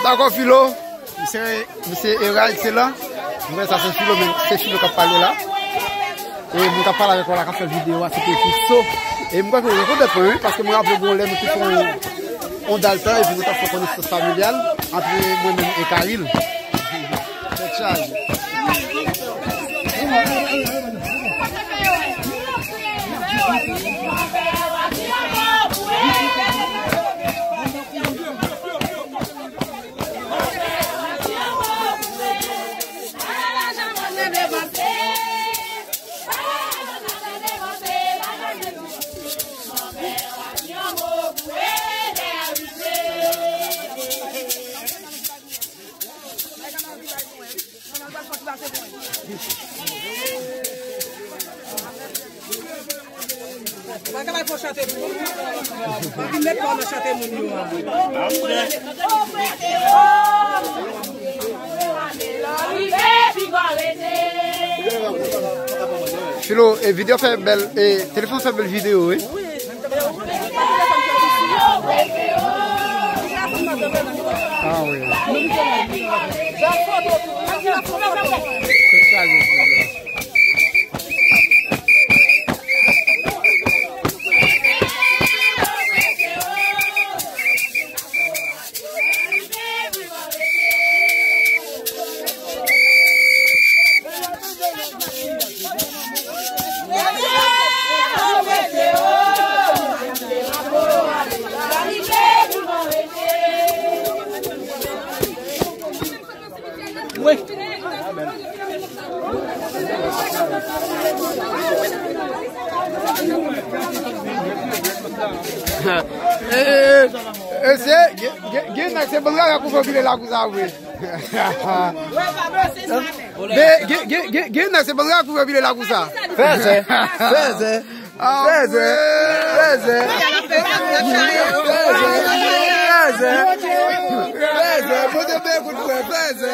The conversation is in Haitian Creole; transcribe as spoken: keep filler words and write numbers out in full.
Dakò, Filo. Misye, misye Era, ekselan. Mwen, sa se Filo, men se Filo k ap pale la. E moun k ap pale avèk ou la, k ap fè videyo a, se te Fiso. E mwen kwè ke ou rekonèt mwen, wi, paske mwen raple gon lè nou te fè yon, yon dal tan, epi nou t ap fè konesans familyal ant mwen menm e Karil. Tèt chaje. Filo, e videyo fè bèl, e telefòn fè bèl videyo, wi. Ah wi. E, e, e, e, se, gen, gen, gen nèg se bann rara kouvè vile la konsa vre. Men, gen, gen, gen, gen nèg se bann rara kouvè vile la konsa. Fèzè, fèzè, fèzè, fèzè. Fèzè, fèzè, fèzè. Pote men kout fè, fèzè.